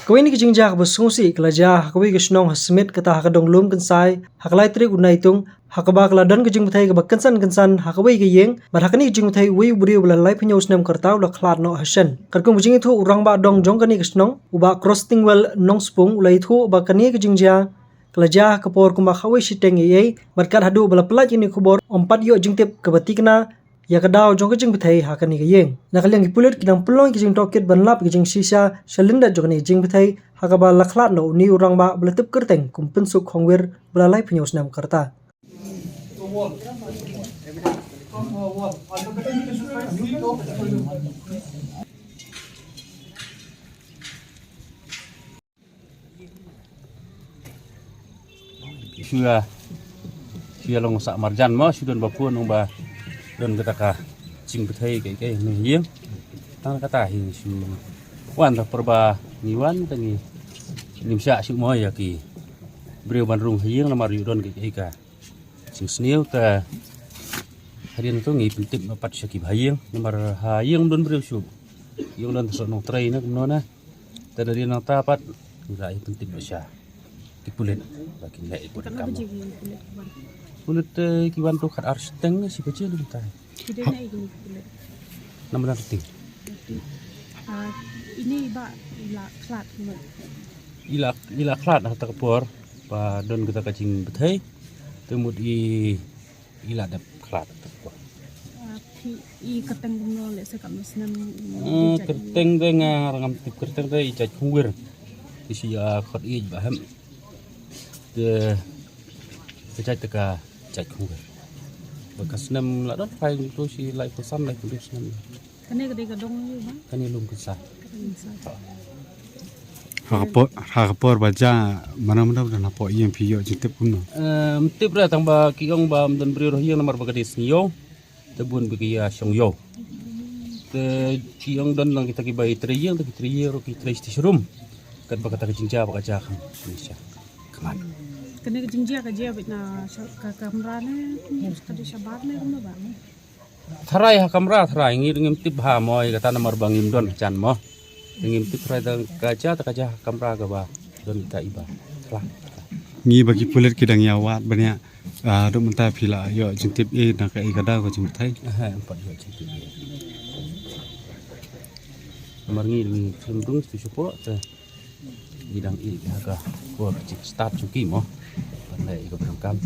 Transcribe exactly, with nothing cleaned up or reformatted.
Kawei na ki jingjia kaba sngewsih ka la jia ha kawei ka shnong ha Smit, kata ha ka dong Lumkynsai, ha ka lai tarik u Naitung, ha kaba ka la don ka jingbthei kaba kynsan kynsan ha kawei ka ïing, bad ha kane ka jingbthei uwei u briew uba la laiphew hynñiew snem ka rta u la khlad noh ha shen. Katkum ka jingithuh u rangbah dong jong kane ka shnong, u Bah Crostingwell Nongspung, u la ïathuh ba kane ka jingjia ka la jia ha ka por kumba khatwei shiteng eiei, bad kat haduh ba la pyllait ïa kane ka khubor ym pat ïoh jingtip kaba tikna ïa ka daw jong ka jingbthei ha kane ka ïing. Na ka liang ki pulit ki dang pynlong ïa ki jingtohkit ban lap ïa ka jingshisha sha lyndet jong kane ka jingbthei, ha kaba la khlad noh une u rangbah ba la tip kyrteng kum Pynsuk Khongwir, ba la laiphew hynñiew snem ka rta. Shu ïa, shu ïa long sah marjan mo, shu don ba pun ong ba don kata ka jingbthei kaei kaei ne ïing. Tang kata hi shu wan da por ba ngi wan da ngi nim sha shu mo ïa ki briew ban rung ha ïing namar ïoh don kaei kaei ka jingsniew. Te hadien to ngi pyntip noh pat sha ki bahaïing namar ha ïing don briew shu ïoh don sa nongtrei na kumno na. Te da dien nangta pat ngi la ïa pyntip noh sha ki pulit ba kin leh ïa ka kam. Pulit, eh, ki wan to khat ar shiteng shi baje nangta. Ki dei na i kini pulit. Namar nangta. Ah, ini ba i la khlad mo. I la, i la khlad ha kata ka por ba don kata ka jingbthei. Te mut i, i la dep khlad ha kata ka por. Ah, phi i kyrteng kumno, lehse katno snem? Hmm, kyrteng de nga ngam tip kyrteng de, i jait Khongwir. Te shi, ah, khot i ba hem. Te ka jait te ka jait Khongwir. Ba ka snem la don phai to shi laiphew san laiphew hynriew snem. Kane ka dei ka dong ïa ba? Kane Lumkynsai. Lumkynsai. Ha ka por, ha ka por ba jia mano mano ba don hapoh ïing phi ïoh jingtip kumno? Em, tip re tang ba ki ong ba ym don briew ha ïing namar ba ka dei sngi ïew. Te bun ba ki ïa shong ïew. Te ki ong don lang kita kiba ïa trei ïing, te ki trei ïing ruh ki trei shati sharum. Katba kata ka jingjia ba ka jia kham, kham sha. Kham. Kane ka jingjia ka jia beit na sha, ka kamra ne, ka dei shabar ne kumno ba? Tharai ha kamra tharai ngi ngim tip ha mo, ïa kata namar ba ngim don ha jan mo. Te ngim tip tharai da ka jia, da ka jia ha kamra kaba don ita iba. Khlad. Ngi ba ki pulit ki dang ïa wad ban ïa, ah, duk mynta phi la ïoh jingtip ïa na kaei ka daw ka jingbatai? Aha, em pat ïoh jingtip ïa. Namar ngi ngi khlem rung shu shu pok te. Ngi dang ïa ha ka por jingstad jong ki mo. Ban leh ïa ka program.